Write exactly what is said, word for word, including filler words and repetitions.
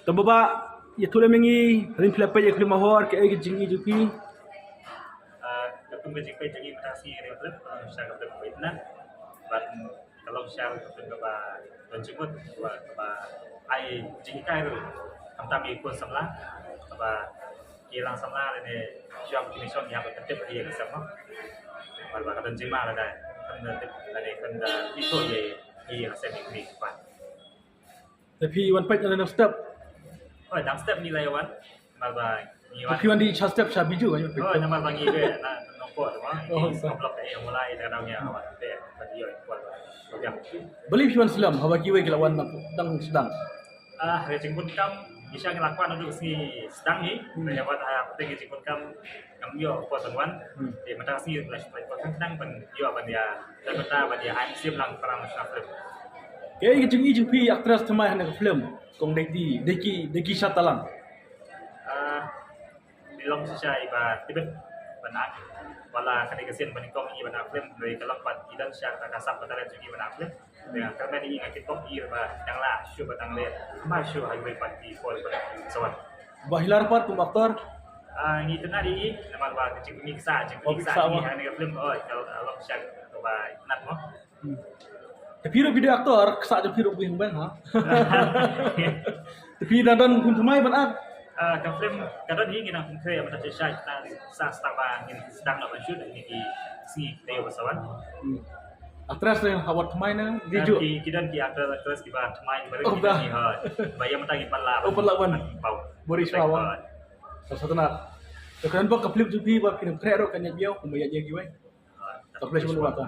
Tang ba ba ïathuh lem ïa ngi, hadien phi la peit ïa ka film Mahor, kaei ka jingïohi jong phi? Ah, ka film ka jingpeit jong ngi mynta ka sngi ka dei ka film, ah, sha ka film Vietnam. Bad ka long sha ka film kaba don jingmut, kaba, kaba ai jinghikai ruh. Khamtam ïa ki khun samla, kaba ki lang samla lane shuwa ki nation ïa ka tip ïa ka sem. Bad ba ka don jingma lada kan da tip lane kan da ithuh ïa ïa ka sem ïa ki. Te phi wan peit na dang step? Oh, dang step ngi la wan. Namar ba ngi wan. Phi wan dei sha step sha Bijou kan? Oh, namar ba ngi be na nongpor tu ma. Oh, ngi sa. Blok eh mulai da dang ïa wan. Be ba ïa wan. Ba ïa. Balei phi wan slem haba kiwei ki la wan dang sdang? Ah, ka jingpun kam ngi sha ngi la kwan naduh sngi sdang ngi. Hmm. Ïa wan ha pyrthei ka jingpun kam ngam ïoh por ban wan. Hmm. Te mynta ka sngi la shu pynlait por khnang ban ïoh ban ïa, ban mynta ban ïa ai mynsiem lang para mynsiem film. Kaei ka jingïohi jong phi ïa actress thymmai ha kane ka film? Kong Daiti, Daiki, Daiki Shatalang. Ah, i long shisha iba tibit ban act. Wat la ka dei ka sien ba nyngkong i ban act film, hynrei ka long pat i don shisha kata ka sap ka talent jong i ban act film. Te nga kyrmen ïa i, nga kitbok ïa i ba dang lah shuh ba dang leh. Kumba shuh ha iwei pat i por ba sa wan. Ba hi lar pat kum actor? Ah, ngi tynat ïa i namar ba ka jingpynmih ksa, jingpynmih ksa jong ngi ha kane ka film, oh, ka long shisha kaba tynat mo. Hmm. Te phi ruh phi dei actor, ksa jong phi ruh phi hynmen ha. Te phi dang don kum thymmai ban act? Ah, ka film ka don hi, ngi nang pynkhreh mynta shisha, kita sa start ba ngin sdang noh ban shoot ha kine ki sngi ki taïew ba sa wan. Hmm. Actress ne ha wat thymmai ne? Ki don ki, ki don ki actor, actress kiba thymmai kiba ring, oh, ki don ki, ha. Ba ïa mynta ngi pat lah. Oh, pat lah wan. Bau. Bori shwa wan. Sa sat na. Te kane ba ka film jong phi ba phi nang khreh ruh kan ïa biang kumba ïa kiwei. Ah, ka film jong phi.